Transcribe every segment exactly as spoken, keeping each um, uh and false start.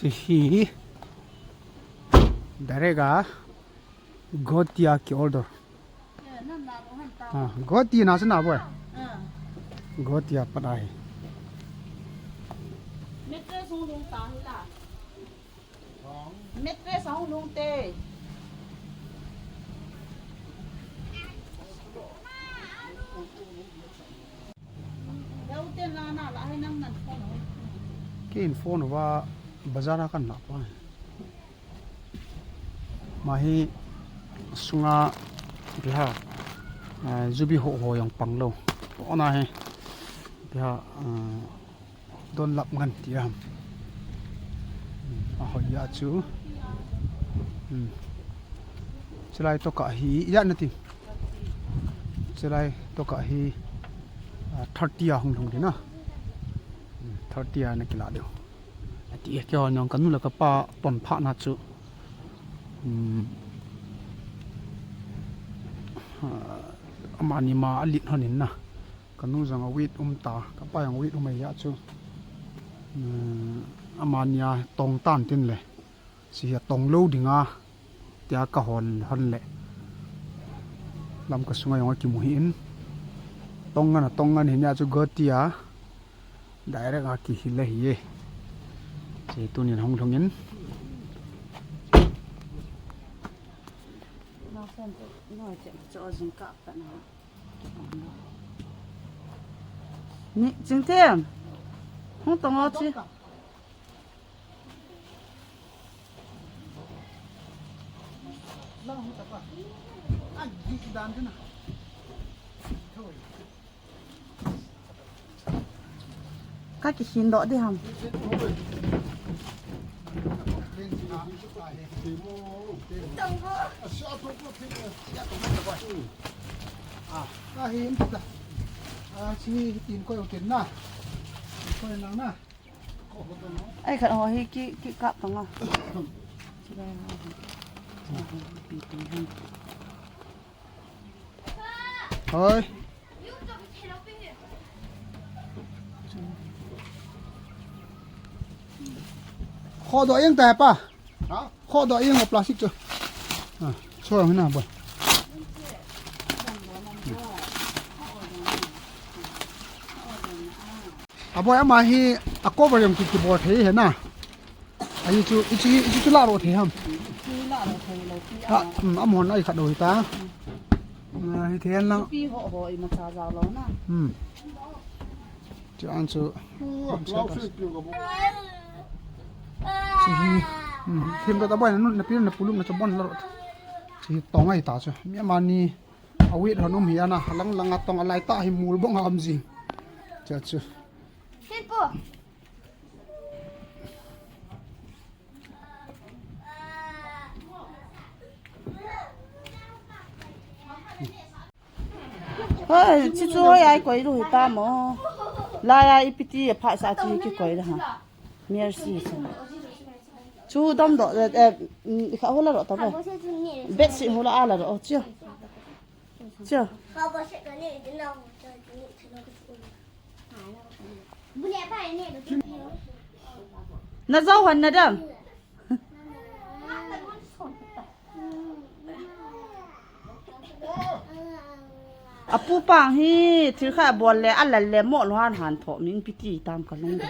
Hiche hi direct a Guwahati a ki order. Ah, Guwahati na chu na boi. Guwahati a pat ahi. Mattress ahung lhung te. Kei in phone uva bazar a kan lah pa. Ama hi sunga ipi ham, eh, jubi ho ho jong pang lou. Ona hi ipi ham, eh, don lap ngan ti ham. Ahoi a chu. Hmm. Chulai tokah hi, ijat na ti. Chulai tokah hi, ah, thirty a hung lhung ding na. Hmm, thirty a na kila diu. Ati e, keiho jong kanu le kapa ton phat na chu. Hmm. Ah, amani ma alet hon in na. Kanu jong awit um ta, kapa jong awit um ahi a chu. Hmm, amani a tong tan tin le. Hiche hi atong lou ding a, tia ka hol hon le. Lamka sunga jong akimu hi in. Tong ngan a, tong ngan hi nia chu Guwahati a. Direct a kihil ahi e. Hiche tunin hung lhung in. Ni, Chingthem. Hung tong o chi. Ka kihin doh ding ham. Ah, ka hin ta. Ah, si tin koi tin na. Koi nang na. Ai, khat ho hi ki, ki kap tang a. Hoi. Kho doh jeng ta pa. Ha? Kho doh jeng o plastic chu. Ah, so jong hi na boi. A boi, ama hi a cover jong ki, kibol thei hi na. Ahi chu, hiche, hiche chu la ro thei ham. Chu la ro thei lou pi a. Ah, um, amahon ahi khat lou hi ta. Ah, hi thei lang. Pi ho ho imacha jao lou na. Hmm. Chu an chu. Chu hi. Hmm. Thim ta ta boi na nun na pi na pulum na chu bon la ro. Chu hi tong ahi ta chu. Mi amani. Awit hon um hi ana, alang lang a tong a lai tah hi mul bong a um jing. Cha chu. Hoi, chi chu hoi ai koi lu hi ta mo. Lai a ipi ti a pha sa chi ki koi la ha. Mercy sa. Chu dam doh, eh, eh, mm, kha ho la ro ta ba. Bedsheet ho la a la ro, oh, chu. Chu. Na jo hon na dam. A pu pang hi thil kha bol le a lal le mo lo han han tho ming piti tam ka lung de.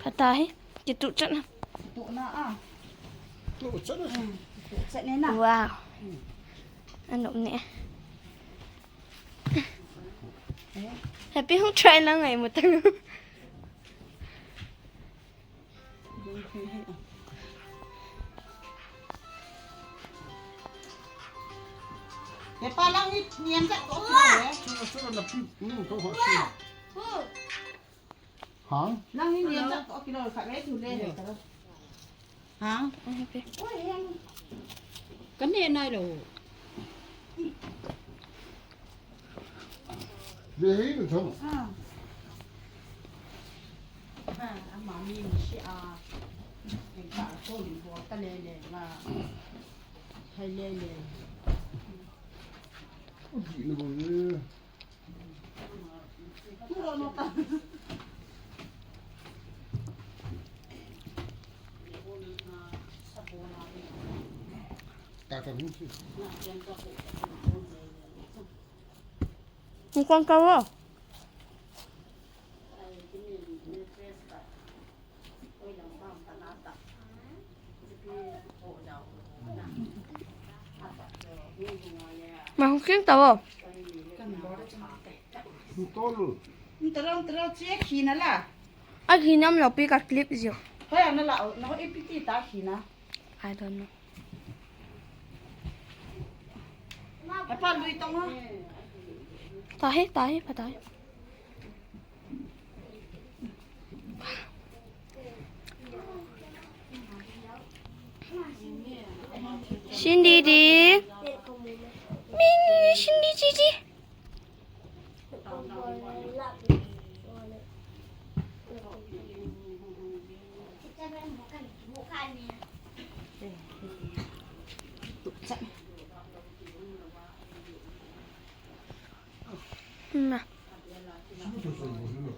Pha ta hi, kitu chat na. Kitu na a. Kitu chat na. Kitu chat ne na. Wow. Anop ne. Happy hung try lang ai mo tang. He pa lang ni niam ka to ki le. Hang? Lang ni niam ka to ki lo kha ve tu le he ka lo. Hang? Ka ne nai lo. Ve hei lo thong. Ah. Hung kong ka wo. Ma hung king ta wo. Tolul. Tolul, tolul, che khi na la. A khi nam lo pi ka clip jo. Hoi, ana la, na ho ipiti ta khi na. I don't know. Apa lui tong ha? Tahi, tahi, pa tahi. Cindy di. Min, Cindy, Cindy. Na.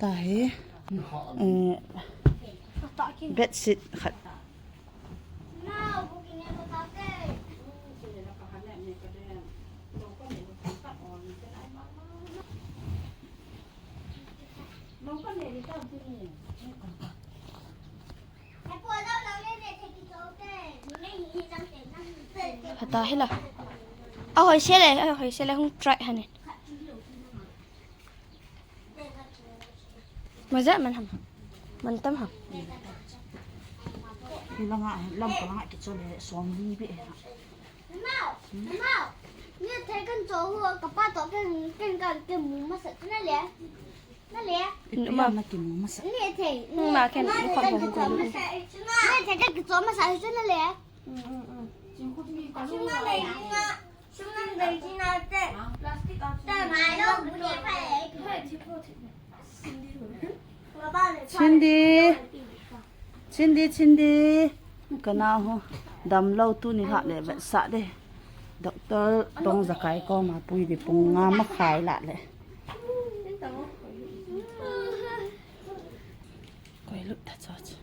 Tahi. Eh, bedsheet khat. Pha tahi la. A hoi se le, a hoi se le hung try hane. Maja man ham. Man tam ham. Ni la nga, lam ka nga ki chole som ni be. Mau, mau. Ni thei kan cho hu ka pa to kan kan kan ke mu masa na le. Na le. Ipia na ki mu masa. Ni thei. Ni ma kan ni ko ko ko. Ni thei kan ki cho masa na le. Chindi, Chindi, Chindi. Kana hu damlou tuni ha le vetsah de. Doctor Tongjakai koma pui di pung nga makhai la le. Koi lut ta cha cha.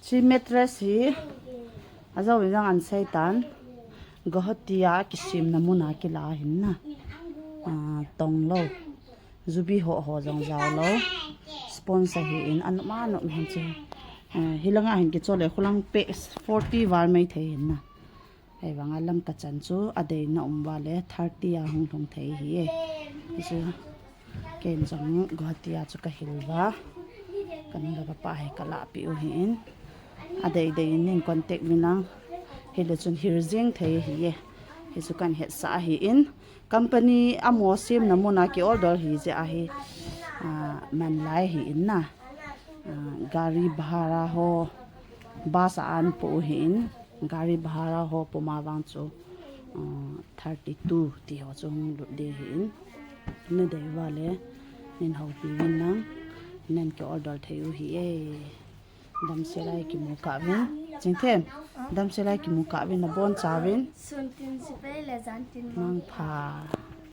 Chi mattress hi ajou in jong an sei tan. Guwahati a kisemna mun a kila hin na. Ah, tong lou. Jubi ho ho jong jao lou. Sponsor hi in anop anop hin chi. Eh, hilanga hin kichole khulang pe forty val mai thei hin na. Hei vanga lam ka chan chu adei na um vale thirty a hung lhung thei hi e. Hi chu ken jong Guwahati a chu ka hil va. Kan ga pa hi ka la pi u hi in. Adei dei in nin contact mi nang. Hile chun hil jing thei hi e. Hi chu kan hetsah hi in. Company amaho semna mun a ki order hi jeh ahi, ah, man lai hi in na. Ah, gari bhara ho, bus a an po hi in, gari bhara ho puma vang chu, ah, thirty two ti ho chu hung lut de hi in. Na dei vale, nin houpi vin nang, nin ki order thei u hi e. Damsel a kimu kah vin. Chingthem. Damsel a kimu kah vin, nabon cha vin. Sun tin sipai le jan tin mangpha. Mangpha.